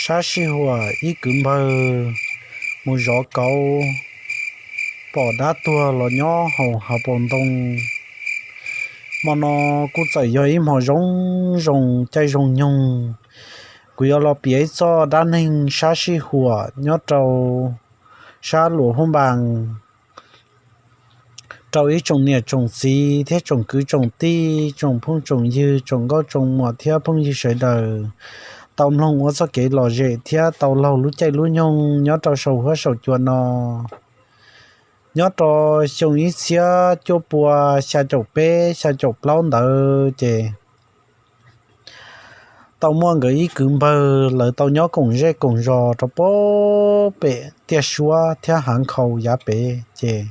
Sab sij huam ib kwv npawg mus zov kauv, pom dab tuag los nyob hauv hav paus ntoo. Hmo no kuj txawm yog ib hmo zoo zoo caij zoo nyoog. Kuv yuav los piav ib txoj dab neeg sab sij huam nyob rau sab Luam Huab Npas rau ib tsoom niam tsoom txiv thiab tsoom kwv tsoom tij, tsoom phooj tsoom ywg, tsoom nkauj tsoom muam thiab phooj ywg sawv daws tau mloog ua txoj kev lom zem thiab tau laug lub caij lub nyoog nyob rau saum huab saum cua no. Nyob rau xyoo ib txhiab cuaj pua xya caum peb xya caum plaub ntawd ces tau muaj nkawd ib kwv npawg lawv tau nyob koom zej koom zos rau pem tiaj suab thiab hav nkhaus yav pem ces,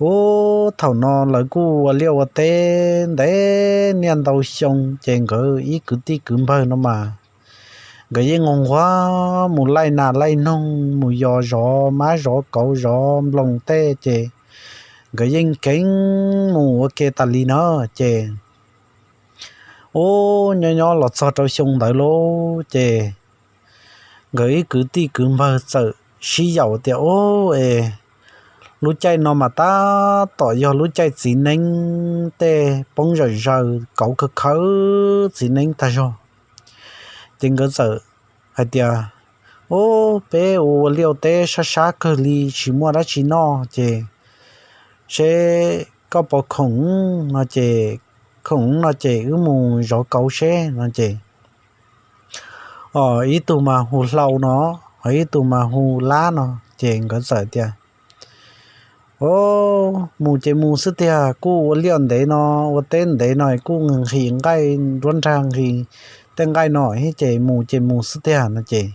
ub, thaum no lawv kuj ua liaj ua teb ntev niaj ntau xyoo ces nkawd ib kwv tij kwv npawg no mas nkawd yeej nquag nquag mus laij nas laij noog, mus yos zov mab zov kauv zov nploos tej ces nkawd yeej kheev mus ua ke tas li na. Ces, ub, nyob nyob los txog rau xyoo ntawd lauj ces nkawd ib kwv tij kwv npawg txawm sib yaum tias, ub, es lub caij no mas tab tom yog lub caij txiv neeb tej poob zawm zaws, kauv khaws khaws txiv neeb tag zog. Ces nkawd txawm hais tias, ub, peb ua ua liaj ua teb sab sab kawg li tsis muaj dab tsi noj ces seb koj puas khoom no ces, khoom no ces wb mus zov kauv seb no ces, o, ib tug mas hu Hlau no, ho ib tug mas hu Lab no ces nkawd txawm tias, o, mus ces mus xwb tiag, kuj ua liaj ntev no, ua teb ntev no kuj nqhis nqaij nruab nrag nqhis tej nqaij no thiab ces mus ces mus xwb tiag no ces,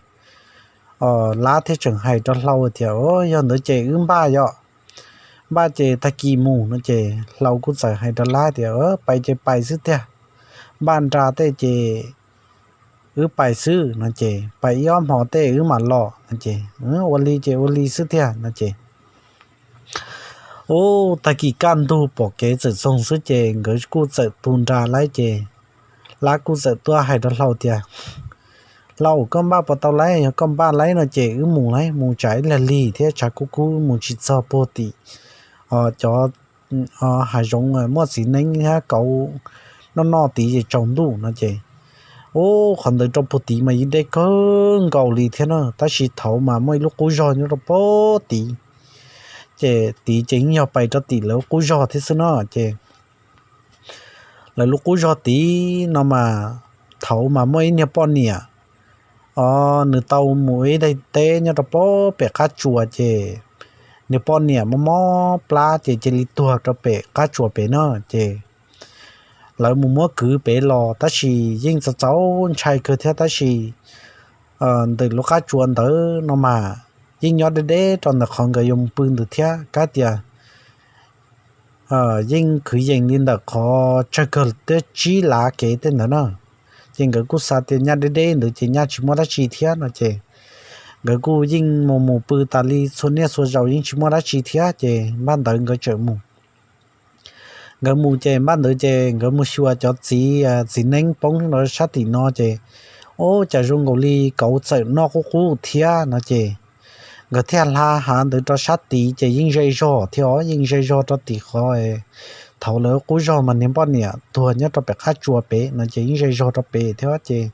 o, Lab thiaj tseem hais rau Hlau tias, o, yog ntawd ces wb npaj yom, npaj ces tag kis mus no ces Hlau kuj txawm hais rau Lab tias, pais ces pais xwb tiag, npaj nra tej ces wb pais xwb no ces pais ib ob hmo tej wb mam los no ces, ua li ces ua li xwb tiag no ces, ub, tag kis kaj ntug pom kev txawm txoog xwb ces nkawd kuj txawm tu nra lawm ces Lab kuj txawm tuaj hais rau Hlau tias, Hlau, koj npaj puas tau lawm? Yog koj npaj lawm no ces wb mus lawm, mus tsam ib lig lig thiab tshav kub kub mus tsis txog puag tim cov hav zoov muaj txiv neeb thiab kauv noj noj tid ces tsaus ntuj no ces, ub, qhov ntawd rau puag tid mas yeej deb kawg nkaus li thiab na, tab sis thaud mas muaj ib lub qub zog nyob rau puag tid ces tid ces yeej yog pais rau tim lawv qub zog thiab xwb no ces lawv lub qub zog tid no mas thaud mas muaj ib niag poj niam, o, nws tau mus ib daim teb nyob rau puag pem qab tsuas ces niag poj niam mob mob plab ces cia li tuag rau pem qab tsuas pem no ces lawv mus muab kwv pem los tab sis yeej txaus txaus ntshai kawg thiab tab sis ntawm lub qab tsuas ntawd no mas yeej nyob deb deb rau ntawm qhov nkawd yuav mus pw ntawd thiab, kab tias yeej kwv yees li ntawm qhov tsawg kawg twb tsib lav kev tej ntawd na. Ces nkawd kuj xav tias nyaj deb deb ntawd ces nyaj tsis muaj dab tsi thiab no ces nkawd kuj yeej mus mus pw tas li txhua niaj txhua zaus yeej tsis muaj dab tsi thiab ces npaj ntawd nkawd txawm mus. Nkawd mus ces npaj ntawd ces nkawd mus xyuas cov txiv, txiv neeb poob rau sab tim no ces, ub, cas zoo nkaus li kauv txawm noj qub qub thiab no ces nkawd thiaj hla hav ntawd rau sab tid ces yeej ze zog thiab os, yeej ze zog rau tim qhov thaud lawv qub zog mas niag poj niam tuag nyob rau pem qab tsuas pem no ces yeej ze zog rau pem thiab ces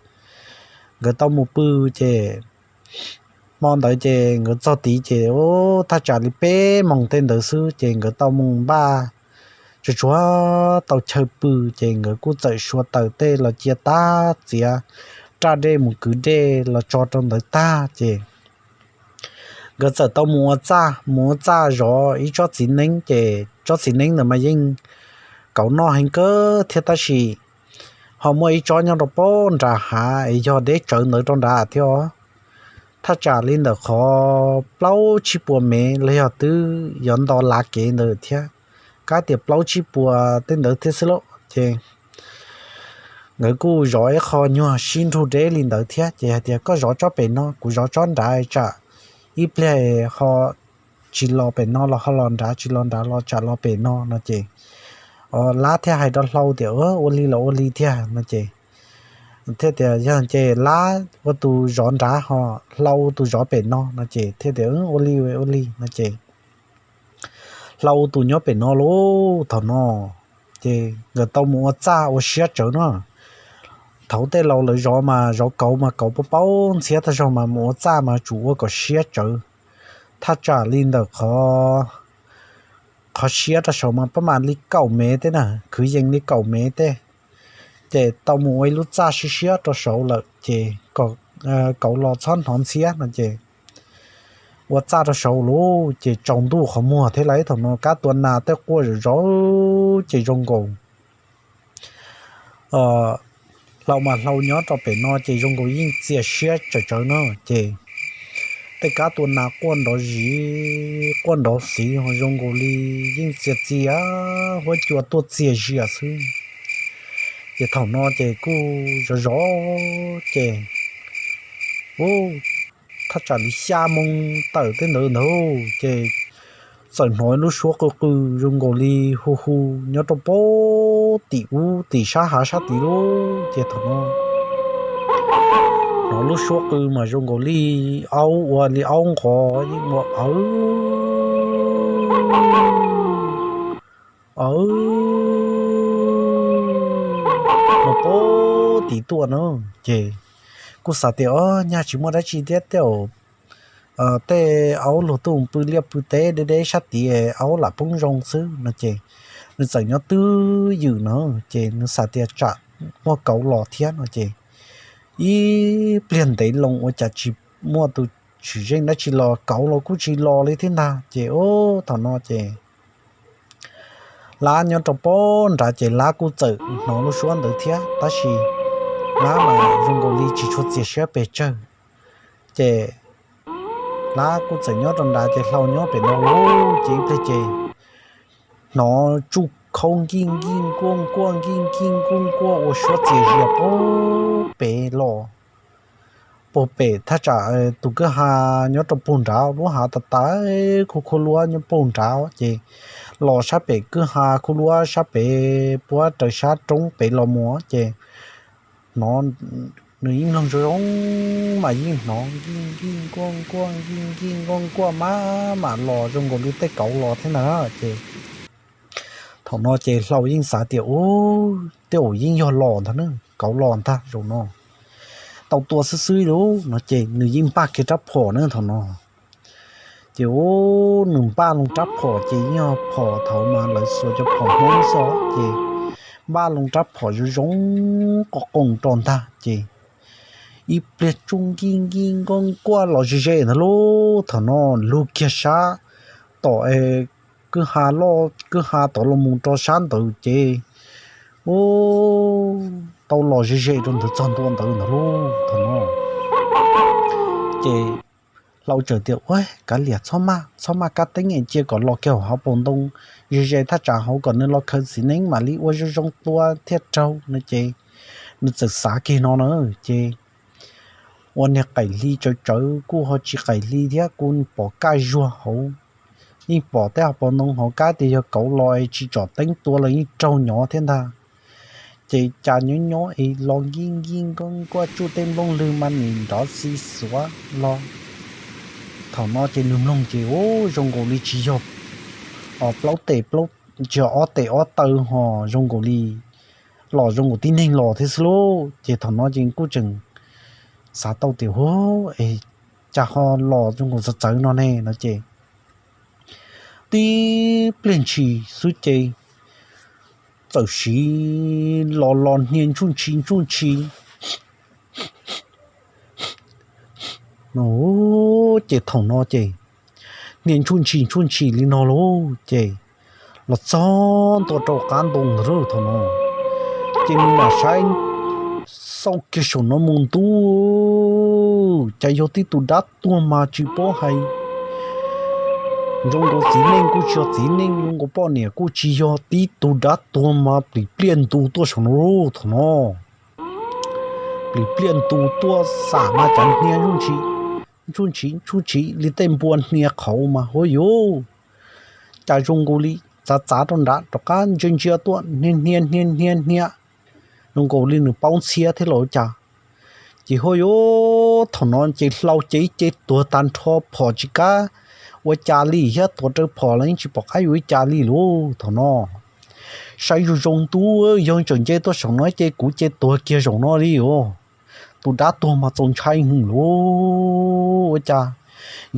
nkawd tau mus pw ces hmo ntawd ces nkawd txog tid ces, ub, thaj tsam li peb moos tej ntawd xwb ces nkawd tau mus npaj tsuag tsuag tau chaw pw ces nkawd kuj txawm sua taws tej los cia tag, txiav raj dej mus kwv dej los tso rau ntawd tag ces nkawd txawm tau mus ua txaj, mus ua txaj zov ib tsob txiv neeb ces tsob txiv neeb ntawd mas yeej kauv noj heev kawg thiab tab sis ho muaj ib tsob nyob rau puag nram hav es yog deb tsawv ntawd rau nrad thiab os. Thaj tsam li ntawm qhov plaub tsib puas mev los yog twb yuav nto lav kev ntawd thiab, kab tias plaub tsib puas tej ntawd thiab xwb lauj ces nkawd kuj zov ib qho nyuag sib nrug deb li ntawd thiab ces hais tias koj zov tsob pem no kuv zov tsob nrad tsam ib pliag ho tsis los pem no los ho los nrad, tsis los nrad los tsam los pem no no ces Lab thiaj hais rau Hlau tias ua li los ua li thiab no ces thiaj tias, Yog ces lab ua tus zov nrad ho hlau tus zov pem no, no ces thiaj tias, Ua li, ua li, no ces hlau tus nyob pem no lauj. Thaum no ces nkawd tau mus ua txaj ua siab tsawv no. Thaum tej laus lawv zov mas zov kauv mas kauv paub paub ntxhiab tag zog mas mus ua txaj mas tsum ua kom siab tsawv. Thaj tsam li ntawm qhov siab rau saud mas pab mam li kaum mev teb na, kwv yees li kaum mev teb. Ces tau mus ua ib lub txaj siab siab rau saud lawm ces kom kauv los txhob hnov ntxhiab no ces ua txaj rau saud lauj. Ces tsaus ntuj qhov muag thiab lauj, thaum no kab tua nas tej quaj zom zaws ces zoo nkaus hlau mas hlau nyob rau pem no ces zoo nkaus yeej txias siab tsawv tsawv no ces tej kab tua nas quaj nrov zis quaj nrov xiv ho zoo nkaus li yeej txias txias huab cua tuaj txias zias xwb. Ces thaum no ces kuj zov zov ces u thaj tsam li xya moo tawm tej ntawd ntag ces txawm hnov lub suab qw qw zoo nkaus li hu hu nyob rau pem tim ub tim sab hav sab tid lauj. Ces thaum no hnov lub suab qw mas zoo nkaus li aub ua li aub nqos yeej ua awv awv no pem tim tuaj na. Ces kuj xav tias, O, nyaj tsis muaj dab tsi thiab tej aub luag tuaj pw liaj pw teb deb deb sab tid, aub lam poob zoo xwb no ces nws txawm nyob twj ywm no ces nws xav tias tsam muaj kauv los thiab no ces ib pliag ntev loo ua cas tsis muaj tus tsim zeej dab tsi los, kauv los kuj tsis los li thiab ntag. Ces thaum no ces lab nyob rau pem nrad ces lab kuj txawm hnov lub suab ntawd thiab tab sis lab mas zoo nkaus li tsis tshua txias siab pes tsawg. Ces lab kuj txawm nyob rau nrad ces hlau nyob pem no lauj. Ces ib pliag ces hnov tsuj khaub nkij nkij nkuaj nkuaj nkij nkij nkuaj nkuaj ua suab txias zias puag pem los, puag pem thaj tsam tus kwj ha nyob rau puag nrad, lub hav tas tas khuj khuj luab nyob puag nrad ces los sab pem kwj ha khuj luab sab pem puab raws sab roob pem los mus ces hnov, nws yeej mloog zoo zoo mas yeej hnov nkij nkij nkuaj nkuaj nkij nkij nkuaj nkuaj maj mam los zoo nkaus li tej kauv los thiab ntag ces thaum no ces hlau yeej xav tias, U, tej zaum yeej yog los ntag na, kauv los ntag zaum no, tau tua xwb xwb lauj no ces nws yeej npaj kiag rab phom na thaum no. Ces u, nws npaj loo rab phom ces yeej yog phom thaum mas lawv xuas cov phom Hmoob xwb ces npaj loo rab phom zoo zoo qos qoos rau ntag ces ib pliag tsuj nkij nkij nkuaj nkuaj los ze ze ntag lauj. Thaum no lug kiag sab tom kwj ha loj kwj ha tod los mus rau sab ntawd ces u, tau los ze ze rau ntawd txog ntua ntawd ntag lauj. Thaum no ces hlau txawm tias, U, kav liam, txhob maj, txhob maj kab teeb es cia kom los kiag hauv paus ntoo ze ze thaj tsam hauv kom nws los khaws txiv neeb mam li ua zoo zoo tua thiaj raug no ces nws txawm xav kiag no na ces ua niag qaim hli tsawv tsawv kuj ho tsis qaim hli thiab kuj pom kaj zuag hauv, yeej pom tej hauv paus ntoo hauv kab tias yog kauv los es tsis tsom teeb tua los yeej raug nyob thiab ntag. Ces cas nyob nyob es los nkij nkij nkuaj nkuaj tsuj tej nplooj lwg mas nim nrov xi xuav los. Thaum no ces nws mloog ces u, zoo nkaus li tsis yog plaub tes, tsis yog ob tes ob taw ho zoo nkaus li los zoo nkaus tib neeg los thiab xwb lauj. Ces thaum no ces kuj tseem xav tau tias, Hu, es cas ho los zoo nkaus txawv txawv no ne no ces tib pliag ntshis xwb ces txawm siv los los hnia ntsuj ntshis ntsuj ntshis no ces thaum no ces hnia ntsuj ntshis ntsuj ntshis li no lauj ces los txog ntua rau qab ntoo ntag lauj. Thaum no ces nws mam saib xauj kiag saum no mus ntuj, cas yog tib tug dab tuag mas tsis paub hais, zoo nkaus txiv neej kuj tsis yog txiv neej, zoo nkaus poj niam kuj tsis yog, tib tug dab tuag mas plim pliaj ntu tuaj saum no lauj. Thaum no plim pliaj ntu tuaj xam mas cav hnia ntsuj ntshis ntsuj ntshis li tej npua hnia qhauv mas huab yuv, cas zoo nkaus li txav txav rau nrad rov qab ntsia ntsia tuaj hnia hnia hnia hnia hnia zoo nkaus li nws paub ntxhiab thiab los ua cas. Ces huaj yuav thaum no ces hlau ces ib ce tuag tag nrho, phom tsis kav ua cas li thiab, tuav rawv phom los yeej tsis pom qab yuav ua cas li lauj. Thaum no saib zoo zoo ntuj, yog tseem nce tuaj saum no ces kuv ces tuag kiag zaum no li os. Tus dab tuag mas txaus ntshai heev lauj. Ua cas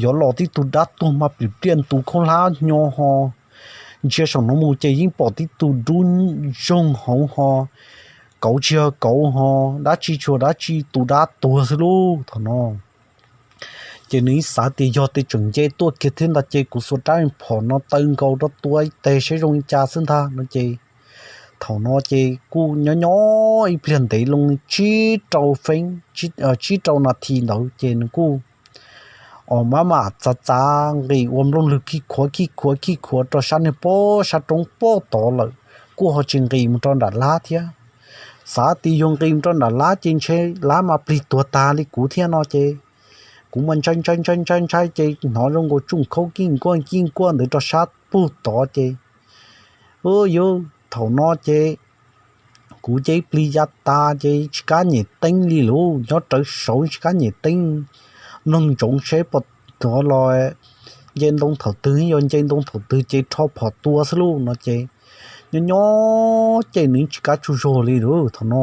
yuav los tib tug dab tuag mas plim pliaj ntu khaub hlab nyo ho ntsia saum no mus ces yeej pom tib tug dub zoog hauv ho kauv tsis yog kauv ho dab tsi tsis yog dab tsi, tus dab tuag xwb lauj. Thaum no ces nws xav tias yog tias tseem nce tuaj kiag thiab ntag ces kuv xuas rab phom no taw nkaus rau tua ib teg saib zoo li cas xwb ntag no ces thaum no ces kuj nyob nyob ib pliag ntev loo tsib rau feeb, tsib rau nas this ntawd ces nws kuj o maj mam txav txav nqis ua nplooj lwg khij khuav khij khuav khij khuav rau sab niag pob sab roob pob tod lawm, kuj ho tsis nqis mus rau nram lab thiab. Xav tias yog nqis mus rau nram lab ces ntshe lab mas plig tuag tag li kuv thiab no ces kuv mas ntshai ntshai ntshai ntshai ntshai ces hnov zoo nkaus tsuj khaub kij nkuaj kij nkuaj ntawd rau sab pug tod ces u yuv thaum no ces kuv ces ib plig ya tas ces tsis kam nyem teeb li lauj, nyob rawv saud tsis kam nyem teeb, mloog ntsoov seb puas tuag los nce ntoo thaum twg, yog nce ntoo thaum twg ces rho phom tua xwb lauj no ces nyob nyob ces nws tsis kam tsaug zog li lauj. Thaum no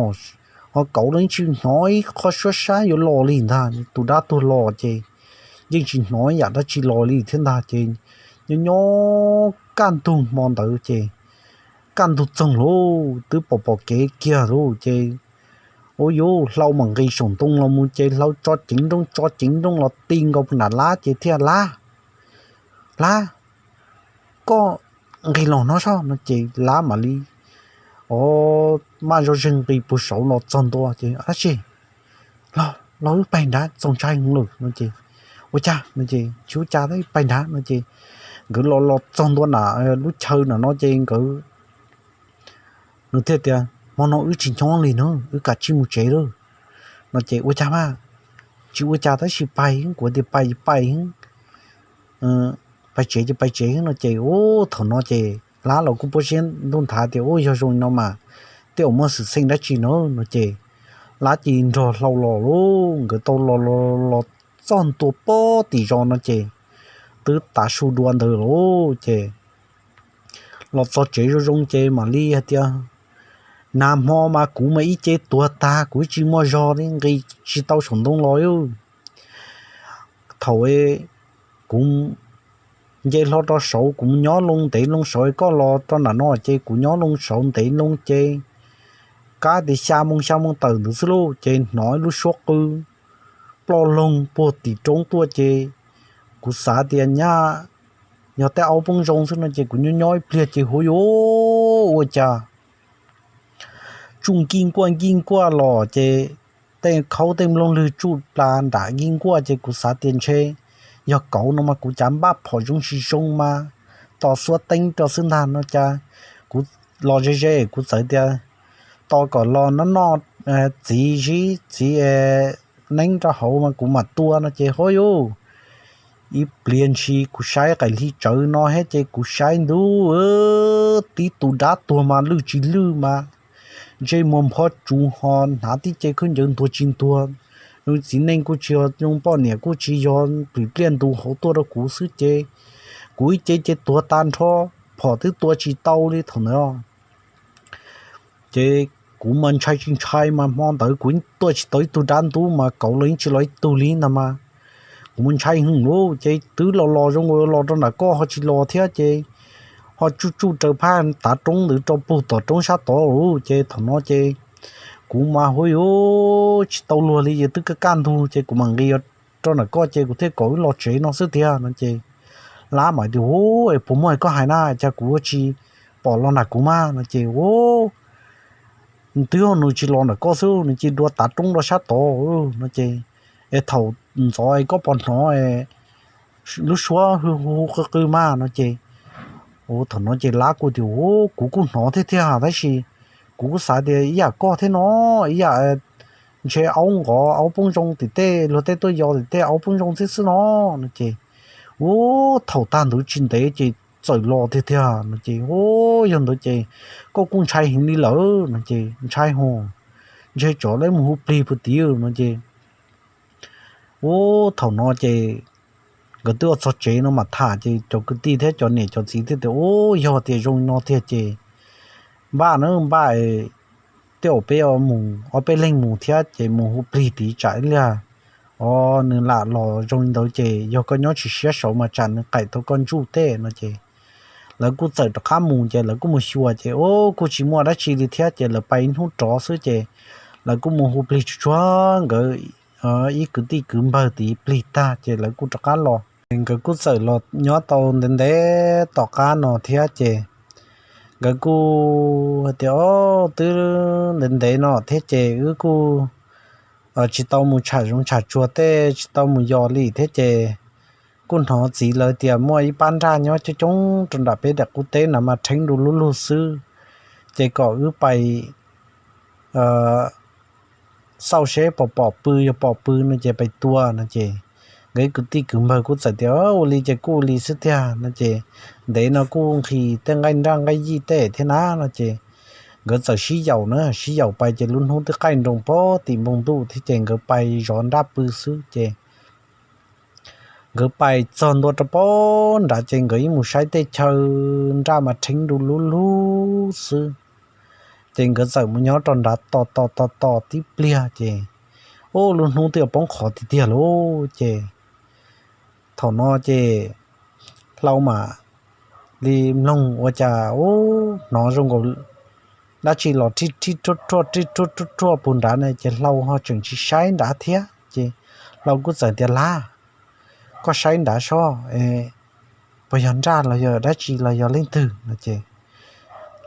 ho kauv los yeej tsis hnov ib qho suab sab yuav los li ntag, tus dab tuag los ces yeej tsis hnov ib yam dab tsi los li thiab ntag ces nyob nyob kaj ntug hmo ntawd ces kaj ntug txoog lauj, twb pom pom kev kiag lauj ces u yuv hlau mam nqis saum ntoo los mus ces hlau tso ceev nrooj tso ceev nrooj los ti nkaus puag nram lab ces thiaj lab, lab, koj nqis los no soj no ces lab mam li o maj zog zeeg nqis puag saud los txog ntua ces dab tsi los los wb pais nrad txaus ntshai heev lawm no ces ua cas no ces tsis ua cas, pais nrad no ces nkawd los los txog ntua nram lub chaw nram no ces nkawd nws thiaj tias hmo no wb tsis nyob li na, wb kav tsij mus tsev lauj no ces ua cas mas tsis ua cas tab sis pais kuv tias pais pais pais tsev ces pais tsev no ces u thaum no ces lab los kuj puab siab ntuj nthav tias u yog zoo li no mas tej zaum muaj xwm txheej dab tsi no no ces lab cia li nrog hlau los lauj, nkawd tau los los los txog ntua pob tim zos no ces twb tav su dua ntawd lauj ces los txog tsev zoo zoo ces mam li hais tias nag hmo mas kuv mas ib ce tuag tag, kuv tsis muaj zog li nqis tsis tau saum ntoo los. Thaum kuv nce hlo rau saud kuv mus nyob loo ntev loo saud, koj los rau nram no ces kuv nyob loo saud ntev loo ces kab tias xya moo xya moo tawm ntawd xwb lauj ces hnov ib lub suab qw ploj loog puag tim roob tuaj ces kuv xav tias nyaj yog tej aub poob zoo xwb no ces kuv nyob nyob ib pliag ces huv yuv ua cas tsuj nkij nkuaj nkij nkuaj los ces tej khaub tej nplooj lwg tsuj plas nram nkij nkuaj ces kuv xav tias ntshe yog kauv no mas kuv cav npaj phom zoo tsis zoo mas tos xuab teeb rau xwb ntag no cas kuv los ze ze kuv txawm tias tos kom los noj noj txiv zib txiv neeb rau hauv mas kuv mam tua no ces huv yuv ib pliag ntshis kuv saib qaim hli tsawv no thiab ces kuv saib ntuj tib tus dab tuag mas lwj tsis lwj mas ntsej muag nphob tsuv ho hnav tib ce khaub ncaws ntuag tsis ntuag, zoo txiv neej kuj tsis yog, zoo poj niam kuj tsis yog, plim pliaj ntu hauv tuaj rau kuv xwb ces kuv ib ce ces tuag tag nrho, phom twb tua tsis tau li thaum ntawd. Ces kuv mas ntshai tsis ntshai mas hmo ntawd kuv tuaj tsis tau ib tug dab ntub mas kauv los yeej tsis los ib tug li ntag mas kuv mas ntshai heev lauj ces twb los los zoo nkaus los rau nram koj ho tsis los thiab ces ho tsuj tsuj raws phaj tav roob ntawd rau puag tom roob sab tod lauj ces thaum no ces kuv mas huv yuv tsis tau luag li ces twb kaj kaj ntug ces kuv mam nqis rau nram koj ces kuv thiaj kom wb los tsev no xwb tiag no ces lab mam tias huv es puas muaj koj hais na cas kuv ua tsis pom los nram kuv mas no ces huv twb ho nws tsis los nram koj xwb nws cia dua tav roob rau sab tod no ces es thaum ntxov koj puas hnov lub suab hu hu qw qw mas no ces thaum no ces lab kuj tias huv kuv kuj hnov thiab tiag tab sis kuv kuj xav tias ib yam koj thiab no ib yam ntshe aub nqov aub poob zoo tim tej luag tej tuaj yos tim tej aub poob zoo thiab xwb no no ces huv thaum tag ntawd tsis ntev ces txawm los tiag tiag no ces huv yog ntawd ces koj kuj ntshai heev li lawm no ces ntshai hos ntshe tsov lawv mus hu plig puag tim no ces, ub, thaum no ces nkawd twb ua txog tsev no mas tham ces cov kwv tij thiab cov niam cov txiv thiaj tias, ub, yog tias zoo li no tiag ces npaj na, npaj, tej zaum peb mus ob peb leeg mus thiab ces mus hu plig tim tsam ib pliag, o, nws lam los zoo li ntawd ces yog koj nyob tsis siab saud mas tsam nws qaim tau koj ntsuj tej no ces lawv kuj txawm rov qab mus ces lawv kuj mus xyuas ces, ub, kuj tsis muaj dab tsi li thiab ces lawv pais ib hnub rov xwb ces lawv kuj mus hu plig tsuag tsuag nkawd ib kwv tij kwv npawg tid plig tag ces lawv kuj rov qab los. Nkawd kuj txawm los nyob tau ntev ntev tom qab no thiab ces nkawd kuj hais tias, o, twb ntev ntev no thiab ces wb kuj tsis tau mus tsham zoov tsham tsuag tej, tsis tau mus yos li thiab ces kuj hnov txiv lawv tias muaj ib pab nraj nyob coob coob rau nram peb daim qub teb no mas rheeb du lug lug xwb, ces kom wb pais xauj seb pom pom pw, yog pom pw no ces pais tua no ces nkawd ib kwv tij kwv npawg kuj txawm tias, ua li ces kuj ua li xwb tiag no ces ntev no kuj nqhis tej nqaij nraj nqaij yij tej thiab na no ces nkawd txawm sib yaum na, sib yaum pais ces lub hnub twb qaij nroos pog tim npoo ntuj thiab ces nkawd pais zov nraj pw xwb ces nkawd pais txog ntua rau pog nrad ces nkawd yeej mus saib tej chaw nraj mas rheeb du lug lug xwb. Ces nkawd txawm mus nyob rau nrad tos tos tos tos tib pliag ces, ub, lub hnub twb yuav poob qho tiag tiag lauj ces thaum no ces Hlau mam li mloog ua cas, ub, hnov zoo nkaus dab tsi los rij rij ruaj ruaj rij ruaj ruaj ruaj puag nrad na ces Hlau ho tseem tsis saib nrad thiab ces Hlau kuj txawm tias, Lab, koj saib nrad soj, puas yog nraj los yog dab tsi los yog leej twg no ces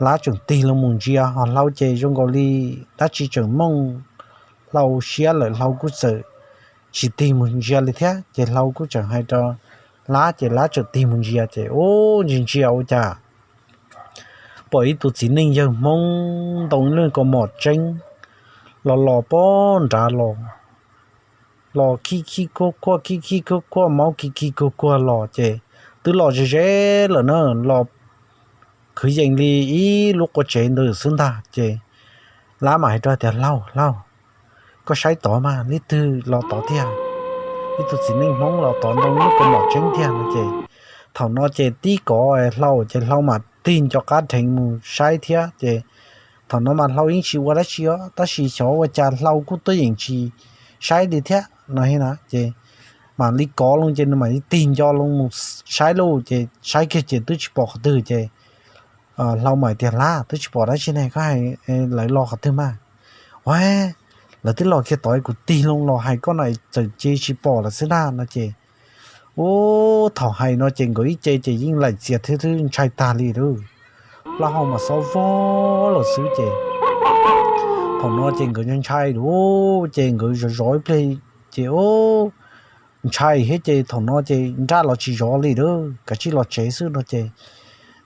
Lab tseem tig loo mus ntsia ho Hlau ces zoo nkaus li dab tsi tseem mooj Hlau siab lawm Hlau kuj txawm tsis tig mus ntsia li thiab ces Hlau kuj tseem hais rau Lab ces Lab tseem tig mus ntsia ces, ub, ntsia ntsia ua cas pom ib tug txiv neej yawg Hmoob ntoo ib lub kaus mom tseeb los los pog nrad los, los khib khib khuaj khuaj khib khib khuaj khuaj maub khib khib khuaj khuaj los ces twb los ze ze lawm na, los kwv yees li ib lub qua tsev ntawd xwb ntag ces Lab mam hais rau tias, Hlau, Hlau, koj saib tod mas, leej twg los tod tiag? Ib tug txiv neej Hmoob los tod ntoo ib lub kaus mom tseeb tiag no ces thaum no ces tib kov Hlau ces Hlau mam tig nco qab dheev mus saib thiab ces thaum no mas Hlau yeej tsis ua dab tsi os tab sis xyov ua cas Hlau kuj tuaj yeem tsis saib li thiab no na ces mam li kov loo ces nws mam li tig nco loo mus saib lauj ces saib kiag ces twb tsis pom qhov twg ces Hlau mam tias, Lab, twb tsis pom dab tsi ne, koj hais lawv los qhov twg mas? Ua, lawv twb los kiag tod, kuv tig loo los hais koj no txawm ces tsis pom lawm xwb na no ces, ub, thaum hais no ces nkawd ib ce ces yeej laim txias thiab twb ntshai tag li lauj. Plaub hau mas xob vog los xwb ces thaum no ces nkawd ntshai lauj ces nkawd zov zov ib pliag ces, ub, ntshai thiab ces thaum no ces nraj los tsis zov li lauj, kav tsij los tsev xwb no ces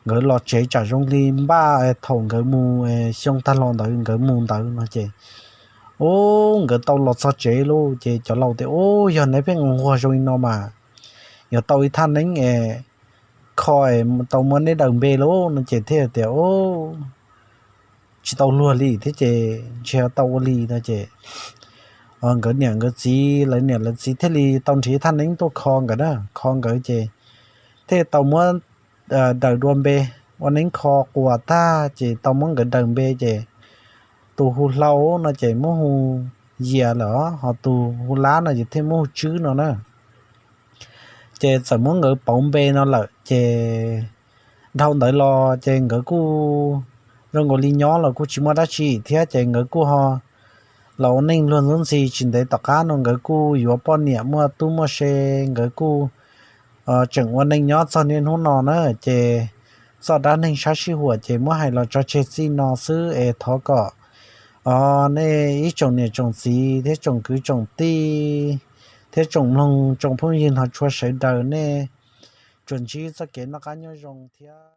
nkawd los tsev tsam zoo li npaj thaum nkawd mus xyoo tag los ntawd nkawd mus ntawd no ces, ub, nkawd tau los txog tsev lauj ces cov laus tias, Ub, yog neb pheej nquag zoo li no mas yuav tau ib thaj neeb es kho es tau muab neb daws npe lauj no ces thiaj tias, Ub, tsis tau luag li thiab ces ntshe tau ua li no ces nkawd niam nkawd txiv, lawv niam lawv txiv thiaj li tau nrhiav ib thaj neeb tuaj kho nkawd na, kho nkawd ces thiaj tau muab daws dua npe, ua neeb kho quas tag ces tau muab nkawd daws npe ces tus hu Hlau no ces muab hu Yias lawm, ho tus hu Lab no ces thiaj muab hu Tswb no na. Ces txawm muab nkawd pauv npe no lawm ces dhau ntawd los ces nkawd kuj zoo nkaus li nyob los kuj tsis muaj dab tsi thiab ces nkawd kuj ho los ua neej luag ntxub ntxhi. Tsis ntev tom qab no nkawd kuj yuav poj niam muaj tub muaj se, nkawd kuj tseem ua neej nyob txog niaj hnub no na. Ces txoj dab neeg sab sij huam ces muab hais los tso tseg txij no xwb es thov kom nej ib tsoom niam tsoom txiv thiab tsoom kwv tsoom tij thiab tsoom mloog tsoom phooj ywg hnov tshua sawv daws nej tsuas ntsib txoj kev noj qab nyob zoo thiab